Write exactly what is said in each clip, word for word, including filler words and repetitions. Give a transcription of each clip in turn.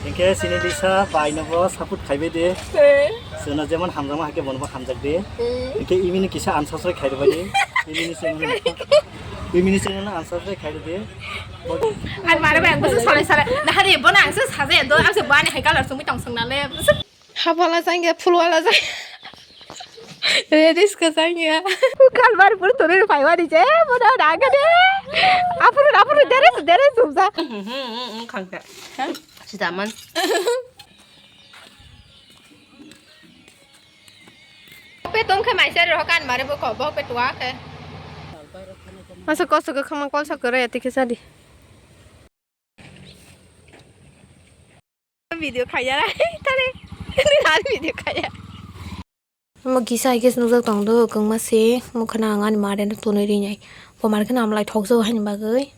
Hinkhe chini Lisa bai no bo support khaibai de. He. Chwngno jemon hamjakma hai khe bono bo hamjak de. Hmm. Hinkhe imini kisa unsubscribe khairwbai de. Imini channel no, imini channel no unsubscribe khairwbai de. Ani mare bai ang bwswk salai salai. Nahari bono ang se saja do, ang se bo ani hai color chumui tong song nale. Hapwala jangya, phulwala jangya. Redis ka jangya. Kalmar pur turun paiwani je, bono raga de. Apuru, apuru, dere, dere, sumsa. Hmm, hmm, hmm, hmm, khangka. Sidaman. Pe tong khe maisa ro kan mare bo ko bo pe tua khe. Masa koso ko khama kol sa kore ati khe sadi. Video khaya tare. Ni har video khaya. Omo kisa hai khe nukjak tong do, kwngma se, omo kheno ang ani mare no tonwi rinai. Bo mare kheno amlai thokjago haini bagwi.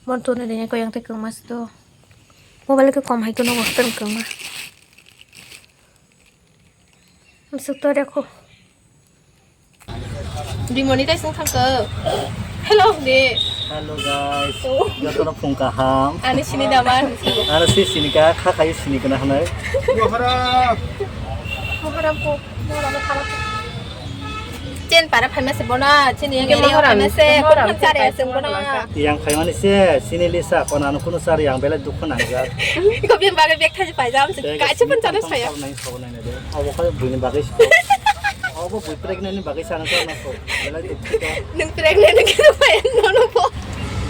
Bono tonwi rinai koi ang tei kwngma se do. Mobile khe kom hai khe nogo hotel kwngma. Amsuk to rekho. Demonetization thangkho. Hello, de. Hello guys. Oh. Jotono phung kaham. Ani sini daman. Ano si sini ka, kha khai sini kana hanai. Mohara. Mohara ko, mohara ko thala. Chen para phaima se bona, chini yang yang phaima se, kon kon chare se bona. Yang phaimani se, sini Lisa, kon ano kuno chare yang belai dukho nangjak. Ko bin bagwi bek thaji paijam se, kaisa pun chare saya. Nai sabo nai nai de. Abo khai buini bagwi. Abo bui pregnant ni bagwi sana sana ko. Belai dukho. Nung pregnant ni kino phayan nono po.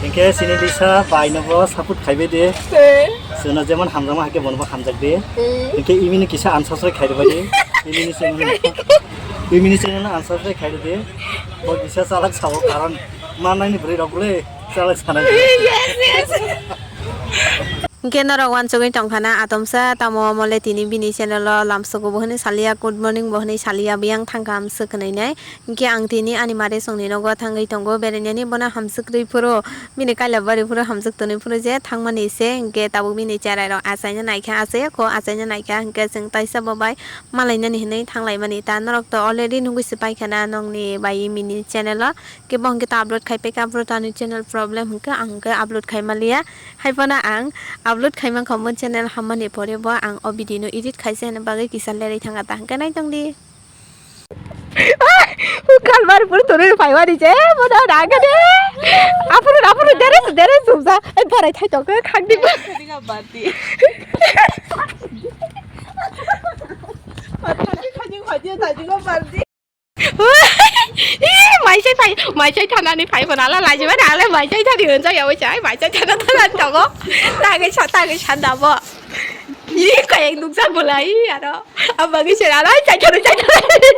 Hinkhe sini Lisa bai no bo support khaibai de. He. Chwngno jemon hamjakma hai khe bono bo hamjak de. Hmm. Hinkhe imini kisa unsubscribe khairwbai de. Imini channel no, imini channel no unsubscribe khairwbai de. Bo kisa chalak sao karon manai ni bwrwi rok le chalak sanai. Yes, yes. Hinkhe norok uansugwi tongkhana atomsa tamo mole tini bini channel o lamsogo bo hwnwi salia, good morning bo hwnwi salia, biyang thangkha amswk hwnwi nai. Hinkhe ang tini ani mare songni nogo thangwi tongo, berainani bono hamswkrwi phuru, bini kaila bari phuru hamswk tonwi phuru je thangmani se, hinkhe tabuk bini cherai rok achaina naikha, achaiya kho achaina naikha, hinkhe chwng taisa bo bai malainani hinwi thanglaimani ta. Norok to already nugwi se paikhana nongni bai mini channel o, khe bo hinkhe ta upload khai paikha, aphuru to ani channel problem hinkhe ang hinkhe upload khai maliya, haiphano ang upload khai mankha omo channel hammani pore bo ang o video no edit khaisa hwnwi bagwi kisa lerwi thangkha ta, hinkhe naitongdi. Kalmar pur turun paiwani je, bono raga de. Apuru, apuru, dere, dere, sumsa. Ai, borai thai tongkhe, khangni. Khajing, khajing, khajing, khajing, khajing. Ih, maisai phai, maisai thanani phai phano ala lajibai na, ala maisai thani hwnjak ya, oisa, ai, maisai thana thana tongo. Tagwi sa, tagwi sa dabo. Ih, kayang nukjak bolai, aro. Abagwi se, ala, ai, chai thani, chai thani.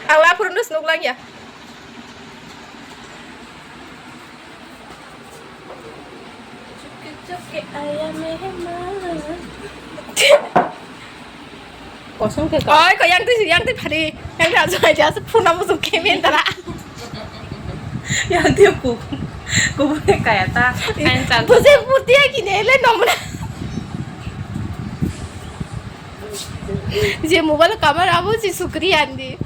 Ang la phuru nus nuk lang ya. Kosong khe ka. Oi, ko yang twi, yang twi phari. Yang twi asuk aja, asuk phone namu suk khe men tara. Yang twi ku, ku kaya ta. Ain chal. Buse purti hai kine le nomna. Je mobile camera abo si sukri andi.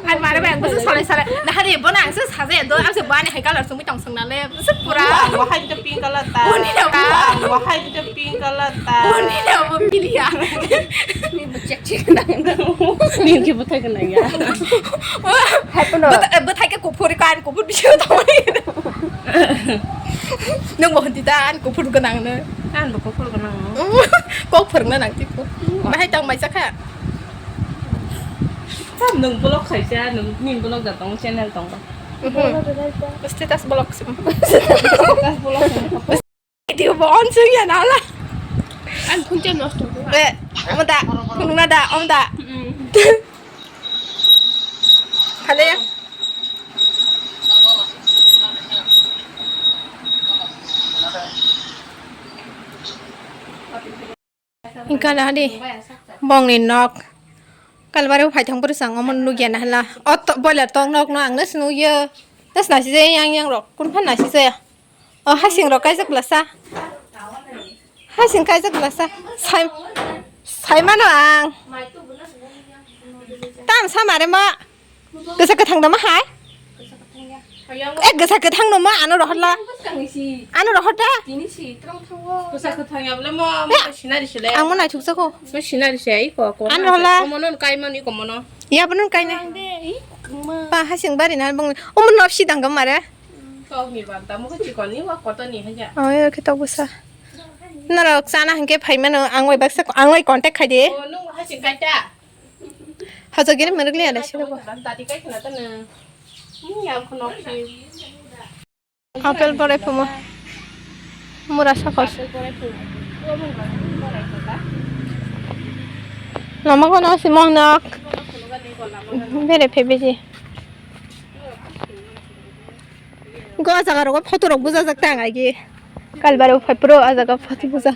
Ai mare bai ang bwswk salai salai. Nahari bono ang se saja do, ang se bo ani hai color chumui tong song nale. Bwswk pura. Ang wahai de pink color ta. Oni na bo. Ang wahai de pink color ta. Oni na bo piliya. Ni bo check check na. Ni ke bo thai kana ya. Hai pono. Bo thai ke kuphur kan kuphur bisu to. Nang bo henti dan kuphur ganang ne. Kan bo kuphur ganang. Kok phurna nang tipo. Bahai tang mai sakha. Tam nung vlog khaisa, nung ni vlog da tong channel tong. Mhm. Status vlog. Status vlog. Video bo on sung ya nala. Ang phone chan nosto. Eh, amda, phunung na da, amda. Mm. Hale. Hingkha na di bongni nok. Kalbari bo phaithang bwrwi chang omo nukya na hala. O to-, boiler tok nok no ang no sinukya. Das nasi jaya yang yang rok. Kun phan nasi jaya. O hasing rok kaijak lasa. Hasing kaijak lasa. Sai, sai mano ang. Ang sa mare ma. Kesa kethang da ma hai? Eh, kesa kethang no ma, ano rohor la. Ano rohor da. Kesa kethang ya bole mo, mo sinari sile. Ang mo naithok jako. Mo sinari se, iko, ko. Ano rohor la. Mo non kai mani ko mo no. Ya, bo non kai ne. Pa hasing bari na bong. O mo nop si dang mare. Tok ni banta mo ko chikon ni wa koto ni haja. Oh, ya, khe tok bwsa. Norok chana hwnkhe phai mano, ang bai baksa, ang bai contact khai di. Oh, nung hasing kai ta. Hajagiri mwnwk liya da sini bo. Tati kai khna ta nung. Ni yang khno si. Apple borai phumo. Mura sakos. Apple borai phumo. Lama kono si mong nok. Bere phe beji. Go jaga rogo photo rok bujajak tang agi. Kalbari phai pro a jaga photo buja.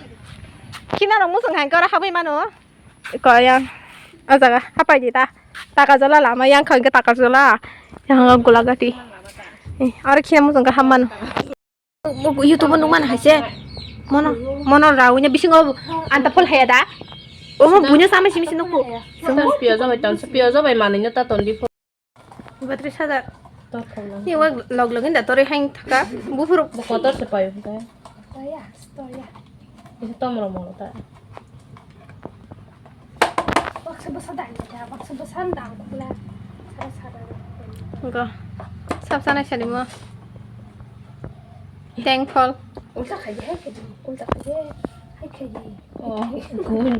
Kina rok musung hai kora habai mano. Ko yang a jaga hapai di ta. Taka jola lama yang khang ke taka jola. Yang gula gati. Eh, aro kina musung ka hamano. YouTube nung man haise. Mono, mono rawi ne bisingo anta phol haya da. Omo bunya sama simi sino ko. Tansa piyaja bai, tansa piyaja bai manwi no ta ton di. Battery charger. Ni wak log log inda tori hang thaka. Bufuru. Motor se payo ta. Toya, toya. Isi tomro mo ta. Baksa basa dang ta, baksa basa dang kula. Sara sara. Go. Sab sana sani mo. Thankful. Ulta khaji hai khaji, ulta khaji hai khaji. Oh, good.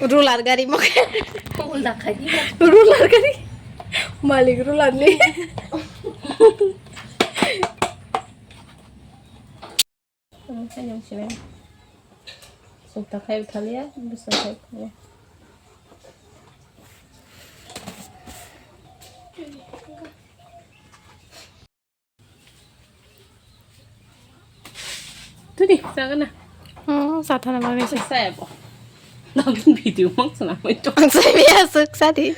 Ruler gari mokhe. Ulta khaji. Ruler gari. Malik ruler ni. Ang khaiyang sinai. Sukta khai thaliya, bwsa khai thaliya. Tudi, sagana. Hmm, sathana bagwi se. Saya bo. Nang video mang sana mai to. Ang saya biasa sadi.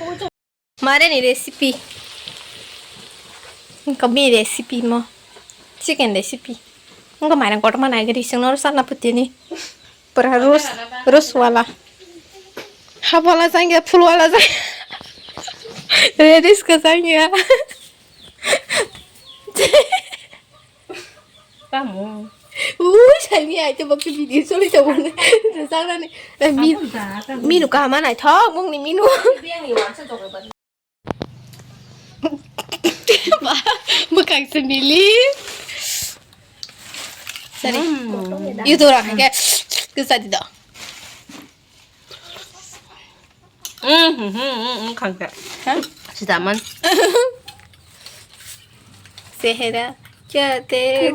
Mare ni recipe. Kami recipe mo. Chicken recipe. Engko mairang kotor mana gari sing nor sana putini. Pura rus, rus wala. Half wala jangya, full wala jangya. Redis ka jangya. Tamo. Ui, sani ai to bakti video soli to bone. Sana ni. Minu ka mana thok mung ni minu. Biang ni wansa to ba. Ba, bwkang se mili. Sorry. Yutura ke kisa di do. Hmm, hmm, hmm, hmm, hmm, khangka. Hah? Sidaman. Sehera, kya te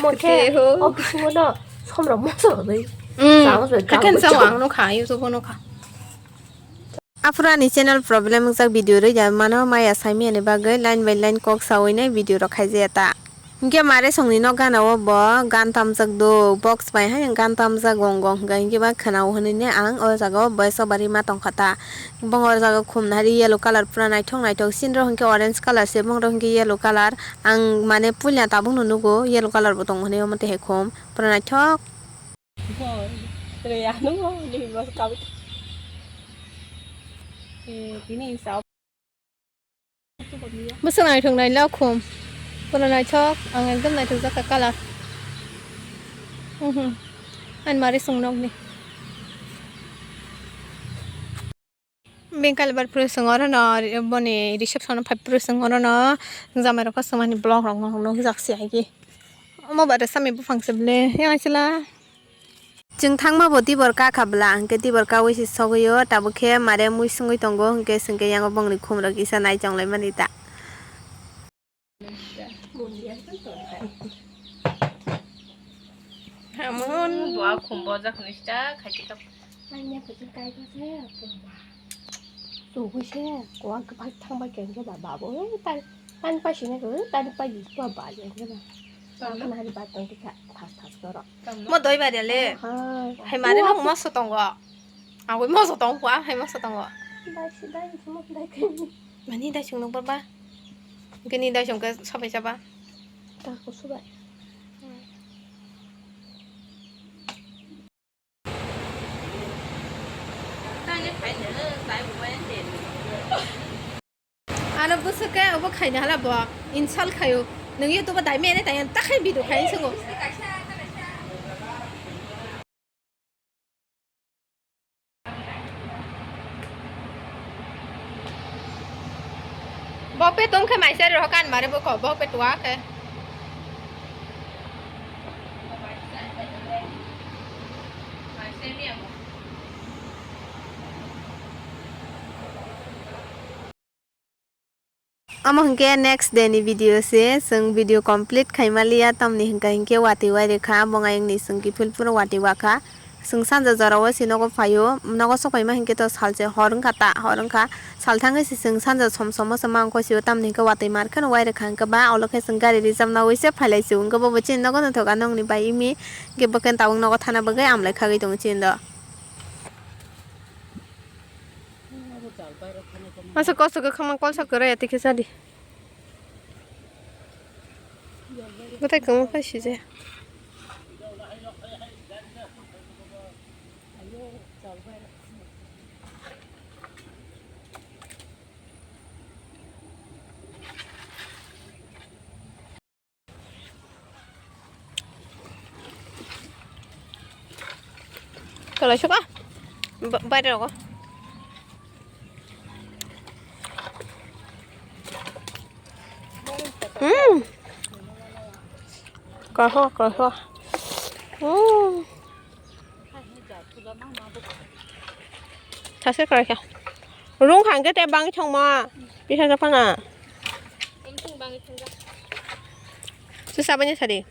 ho? Office mo no, somra mo so dei. Hmm. Sama so kakan sa wang no kha, YouTube no kha. Aphuru ani channel problem wngjak video rwjak mano maya saimani bagwi line by line kok sawi nai video rok khaijaya ta. Hinkhe mare songni nok gana o bo gan tamjak do box bai hai gan tamjak gong gong hwnkha hinkhe ba khwnao hwnwi ne ang o jaga o voice over rima tongkha ta. Bo o jaga khum nahari yellow colour pura naithok naithok sini rok hinkhe orange colour se bong rok hinkhe yellow colour ang mane puila tabuk no nugo yellow colour bo tongo hwnwi omo twi hai khum pura naithok. Bo, re, ano, ni, mas, kawit. Eh, tini, sao. Bwswk naithok naila khum. Bono naithok, ang ekdom naithok jakha colour. Mhm. Ani mari song nokni. Bengkal bar phuru song oro no, boni reception phai phuru song oro no, jamai rok song ani vlog rok no nukjak si hai ki. Omo bare sami buphang se ble, yang sila. Chwng thangma bo tibor kakha bwla, hwnkhe tibor kaui se sogwi o, tabuk khe mare mui swngwi tongo, hwnkhe swngkhe yango bongni khum rok kisa nai chonglai mani ta. Hamon. Bo a khum bojak hwnwi sta khaiti kha. Ani khaiti kai kha se, khum ba. Chugwi se, kuwa kwphai thangbai khe hwnkhe ba, babo, tani, tani paisini khe, tani paidi, kuwa ba, hwnkhe ba. Tamo? Nari ba tongkha, thas, thas, norok. Mo doi bari le. Hai. Hai mare no moso tongo. Agoi moso tong kha, hai moso tongo. Dai si, dai si, mo dai khe. Mani dai sung nok ba. Gini dai sung ke sabai saba. Ta ko subai. Ano bwswk khe obo khaina hala bo insult khaio. Nwng YouTube o dai mene tai ta khai video khai swngo. Bo pe tong khe maisa ro kan mare bo ko bo pe tua khe. Omo hwnkhe next day ni video se, chwng video complete khaima liya, tamni hwnkha hinkhe watwi wai rwkha, bongayungni chwng kiphil phuru watwi wakha. Chwng sanja jorao se nogo phaio, nogo sokphaima hinkhe to salse hor wngkha ta, hor wngkha. Sal thangwi se chwng sanja som somo se mangkho sio, tamni hwnkhe watwi mar kheno wai rwkha hinkhe ba, olo khe chwng gari reserve nawi se phailai sio, hinkhe bobo chini nogo nothoka nongni bai imi, hinkhe bokhe tabuk nogo thana bagwi amlai khagwi tongo chini do. Masa kosto kwkhwrang kolsa kwrwi ya tikhe sadi. Bwtai kwmwi phai sijaya. Kalai suka. Ba-, baire rogo. Hmm. Kaho, kaho. Hmm. Thase karaikha. Rung khangke te bang thongma. Bisa japa na. Sisa banya sadi.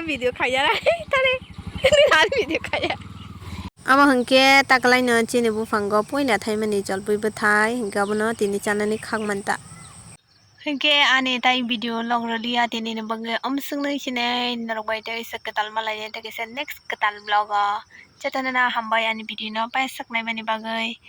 Video khaya. Tare. Video khaya. Amo hwnkhe taklaino chini buphango puila thaimani jolpui bwthai hwnkhe abono tini chanani khak manta. Hinkhe ani tai video log rwliya, tinini bagwi omswknwi sinai norok bai tei kaisa kwtal malainai tei kaisa next kwtal vlog o. Jotono no hambai ani video no paisuk naimani bagwi.